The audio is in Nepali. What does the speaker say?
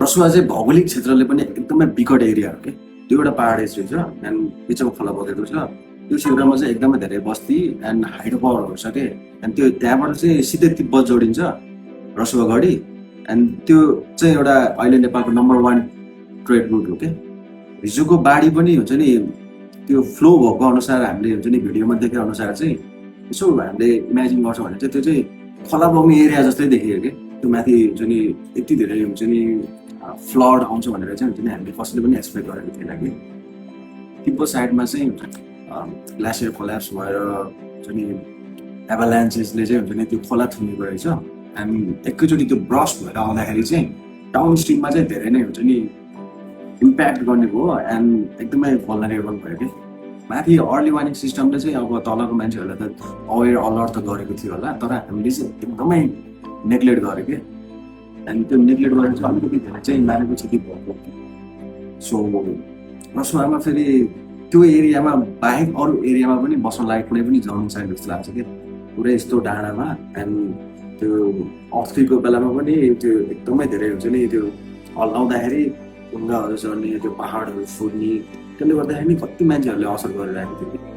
रसुवा चाहिँ भौगोलिक क्षेत्रले पनि एकदमै विकट एरिया हो कि त्यो एउटा पहाड एरिया छ एन्ड बिचमा खोला बगेको छ त्यो क्षेत्रमा चाहिँ एकदमै धेरै बस्ती एन्ड हाइड्रो पावरहरू छ कि एन्ड त्यो त्यहाँबाट चाहिँ सिधै तिब्बत जोडिन्छ रसुवागढी एन्ड त्यो चाहिँ एउटा अहिले नेपालको नम्बर 1 ट्रेड रुट हो कि हिजोको बाढी पनि हुन्छ नि त्यो फ्लो भएको अनुसार हामीले हुन्छ नि भिडियोमा देखे अनुसार चाहिँ यसो हामीले इमेजिन गर्छौँ भने चाहिँ त्यो चाहिँ खोला बग्ने एरिया जस्तै देखियो कि त्यो माथि हुन्छ नि यति धेरै हुन्छ नि फ्लड आउँछ भनेर चाहिँ हुन्छ नि हामीले कसैले पनि एक्सपेक्ट गरेको थिएन कि तिब्बत साइडमा चाहिँ हुन्छ ग्लासियर कोल्याप्स भएर हुन्छ नि एभालान्चेसले चाहिँ हुन्छ नि त्यो खोला थुनेको रहेछ एन्ड एकैचोटि त्यो ब्रस्ट भएर आउँदाखेरि चाहिँ डाउन स्ट्रिममा चाहिँ धेरै नै हुन्छ नि इम्प्याक्ट गर्ने भयो एन्ड एकदमै भल्नरेबल भयो कि माथि अर्ली वार्निङ सिस्टमले चाहिँ अब तलको मान्छेहरूलाई त अवेर अलर्ट त गरेको थियो होला तर हामीले चाहिँ एकदमै नेग्लेक्ट गर्यो कि एन्ड त्यो नेग्लेक्ट गरेर चाहिँ अलिकति धेरै चाहिँ मारेको क्षति भएको सो रसुवामा फेरि त्यो एरियामा बाहेक अरू एरियामा पनि बस्न लायक कुनै पनि जमिन छैन जस्तो लाग्छ कि पुरै यस्तो डाँडामा एन्ड त्यो अर्थको बेलामा पनि त्यो एकदमै धेरै हुन्छ नि त्यो हल्लाउँदाखेरि ढुङ्गाहरू चढ्ने त्यो पहाडहरू फुट्ने त्यसले गर्दाखेरि नि कति मान्छेहरूले असर गरिरहेको थियो कि